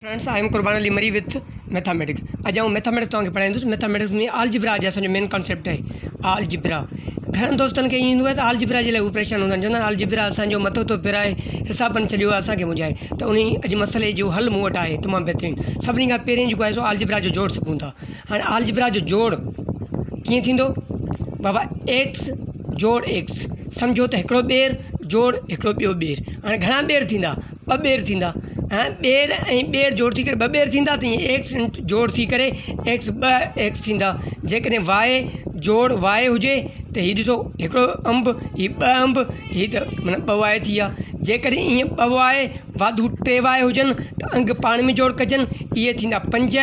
Friends I am Qurban Ali Marri with mathematics اڄ آئون mathematics توهان کي پڙهائيندس ميٿاميٽڪس ۾ آلجبرا اڄ اسان جو مين ڪانسيپٽ آهي آلجبرا گهڻن دوستن کي ائين ايندو آهي ته آلجبرا جي لاء هو پريشان هوندا آهن چوندا آهن آلجبرا اسان جو مٿو ٿو ڦيرائي حسابن ڇڏيو آهي اسان کي منجهائي ته انهي اڄ مسئلي جو حل مون وٽ آهي تمام بهترين سڀني کان پهرين جيڪو آهي سو آلجبرا جو جوڙ سکون ٿا هاڻي آلجبرا جو جوڙ ڪيئن ٿيندو بابا ايڪس جوڙ ايڪس سمجهو ته هڪڙو ٻير جوڙ هڪڙو ٻيو ٻير هاڻي گهڻا ٻير ٿيندا ٻه ٻير ٿيندا ۽ ٻير ۽ ٻير جوڙ ٿي ڪري ٻه ٻير ٿيندا ته ائين ايڪس جوڙ ٿي ڪري ايڪس ٻه ايڪس ٿيندا جيڪڏهن واء جوڙ واء هجي ته هي ڏسو هڪڙو انب هي ٻه انب هي ته معنيٰ ٻه واء ٿي ويا جيڪڏهن ائين ٻه واء واڌو ٽي واء هجن ته انگ پاڻ ۾ جوڙ ڪجن اهي ٿيندا پنج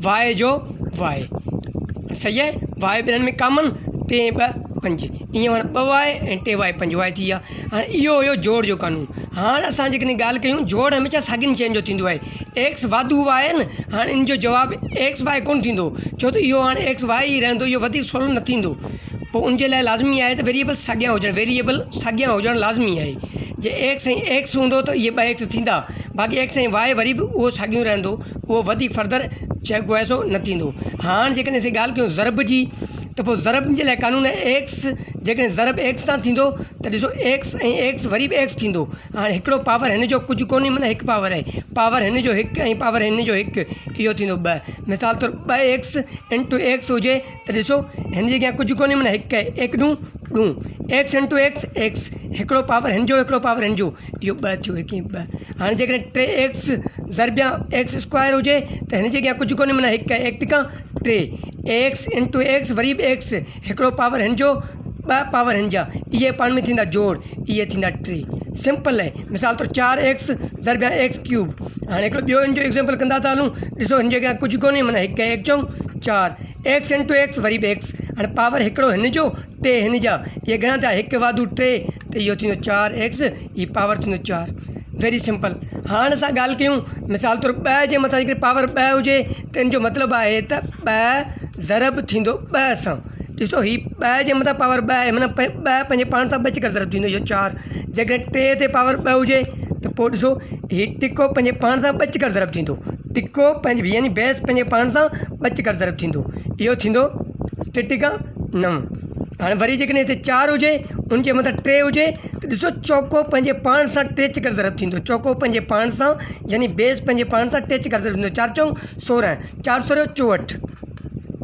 واء جو واء صحيح آهي واء ٻنهن ۾ ڪامن ٽي ٻه پنج ائين معنيٰ ٻه واء ۽ ٽي واء پنج واء ٿي ويا هاڻي اهو هيو جوڙ جو قانون. هاڻ اسان جيڪڏهن ڳالهه ڪيون جوڙ هميشه ساڳين شين جو ٿيندو آهي. ايڪس واڌو واء آهي نه هاڻ ان جو جواب ايڪس واء ڪونه ٿيندو ڇو ته اهو هاڻ ايڪس واء ئي رهندو اهو وڌيڪ سولو نه ٿيندو پوء ان جي لاء لازمي آهي ته ويريبل ساڳيا هجڻ ويريبل ساڳيا هجڻ لازمي آهي جي ايڪس ۽ ايڪس هوندو ته اهي ٻه ايڪس ٿيندا باقي ايڪس ۽ واء وري به اهو ساڳيو رهندو اهو وڌيڪ فردر چئبو آهي سو نه ٿيندو هاڻ جيڪڏهن اسين ڳالهه ڪيون ضرب جي ته پوء ضرب جي لاء قانون آهي ايڪس جيڪڏهن ضرب ايڪس سان ٿيندو ته ڏسو ايڪس ۽ ايڪس وري به ايڪس ٿيندو هاڻي هڪڙو پاور هن جو ڪجهه ڪونهي معنيٰ هڪ پاور آهي پاور هن جو هڪ ۽ پاور هن جو هڪ اهو ٿيندو ٻه مثال طور ٻه ايڪس انٽو ايڪس هجي ته ڏسو هن جي اڳيان ڪجهه ڪونهي معنيٰ هڪ آهي ايڪ ڏون ڏون ايڪس انٽو ايڪس ايڪس هڪڙو پاور هن جو هڪڙو پاور هن جو اهو ٻه ٿيو هڪ ۽ ٻه هاڻي جيڪڏهن ٽي ايڪس ضربيان ايڪس اسڪوائر هجي ته هن جي اڳيان ڪجهه ڪونهي معنيٰ هڪ آهي ايڪ ٽڪا ٽي ايڪس انٽو ايڪس وري به ايڪس هڪڙو پاور هن جو ٻه پاور هن جا اهي پاڻ ۾ ٿيندا جوڙ اهي ٿيندا ٽي سمپل آهي مثال طور چار ايڪس ضرب ايڪس ڪيوب هاڻي هڪڙو ٻيو ان جو ايگزامپل ڪندا ٿا هلون ڏسو هن جي اڳيان ڪجهه ڪونهي معنيٰ هڪ هڪ چئون چار ايڪس انٽو ايڪس وري به ايڪس هاڻي پاور هڪڙو هن جو ٽي هن جا اهي گهڻا ٿيا هڪ واڌو ٽي ته اهو ٿيندو چار ايڪس هي پاور ٿيندو چار ويري سمپل هاڻ اسان ڳالهه ڪيون مثال طور ٻه جي مٿان جيڪڏهن پاور ٻه هجي ته ان جو مطلب آهي ته ٻه ضرب ٿيندو ٻه سان ڏسو هي ٻه جي مٿان پاور ٻه آهي معنيٰ ٻه پنهنجي پاڻ سان ٻه چڪر ضرب ٿيندو اهو چار جيڪڏهن ٽي تي پاور ٻه هجي ته پوء ڏسو هي ٽڪو پنهنجي پاڻ سان ٻه چڪر ضرب ٿيندو ٽڪو پنهنجي يعني بيس پنهنجي پاڻ سان ٻه چڪر ضرب ٿيندو اهو ٿيندو ٽي ٽڪا نو هاڻي وري جيڪڏهن هتي چار هجي ان جي مٿان ٽي هجي ته ڏسو چوڪو پنهنجي پاڻ سان ٽي چڪر ضرب ٿيندو چوڪو پنهنجي پاڻ سان يعني بيس پنهنجي پاڻ سان ٽي چڪر ضرب ٿيندو چار چون سورهن چار سورهن چوهٺ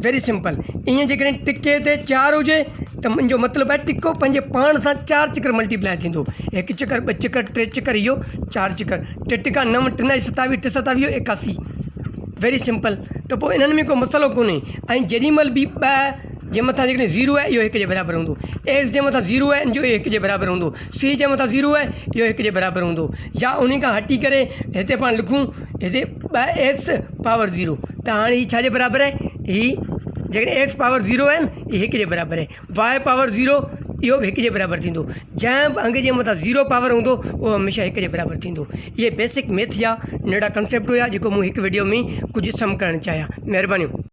ويري سمپل ائين جيڪڏهن ٽڪي تي چار هجي ته منهنجو مطلب آهي ٽڪو پنهنجي پاڻ سان چار چڪر ملٽيپلائي ٿيندو هڪ چڪر ٻه چڪر ٽي چڪر اهو چار چڪر ٽي ٽڪا نو ٽي نائي ستاويهه ٽي ستاويهه ايڪاسي ويري سمپل ته پوء انهن ۾ ڪو مسئلو ڪونهي ۽ جيڏي مهل به ٻه جي مٿان جيڪڏهن زيرو آهي اهو هڪ جي برابر هوندو ايڪس جي مٿان زيرو آهي ان جو اهو هڪ جي برابر هوندو سي جي مٿان زيرو آهي اهو هڪ جي برابر هوندو يا انهي کان هٽي ڪري هتي پاڻ لکون هتي ٻه ايڪس پاور زيرو ته هاڻي هي ڇا جي برابر آهي هي جيڪڏهن ايڪس پاور زيرو آهي نه هي هڪ جي برابر آهي واء پاور زيرو اهو به هڪ جي برابر ٿيندو جنهن به انگ جي مٿان زيرو پاور هوندو اهو هميشه هڪ جي برابر ٿيندو اهي بيسڪ ميٿ جا ننڍڙا ڪنسيپٽ هيا جيڪو مون هڪ وڊيو ۾ ڪجهه سم ڪرڻ چاهيا مهربانيون.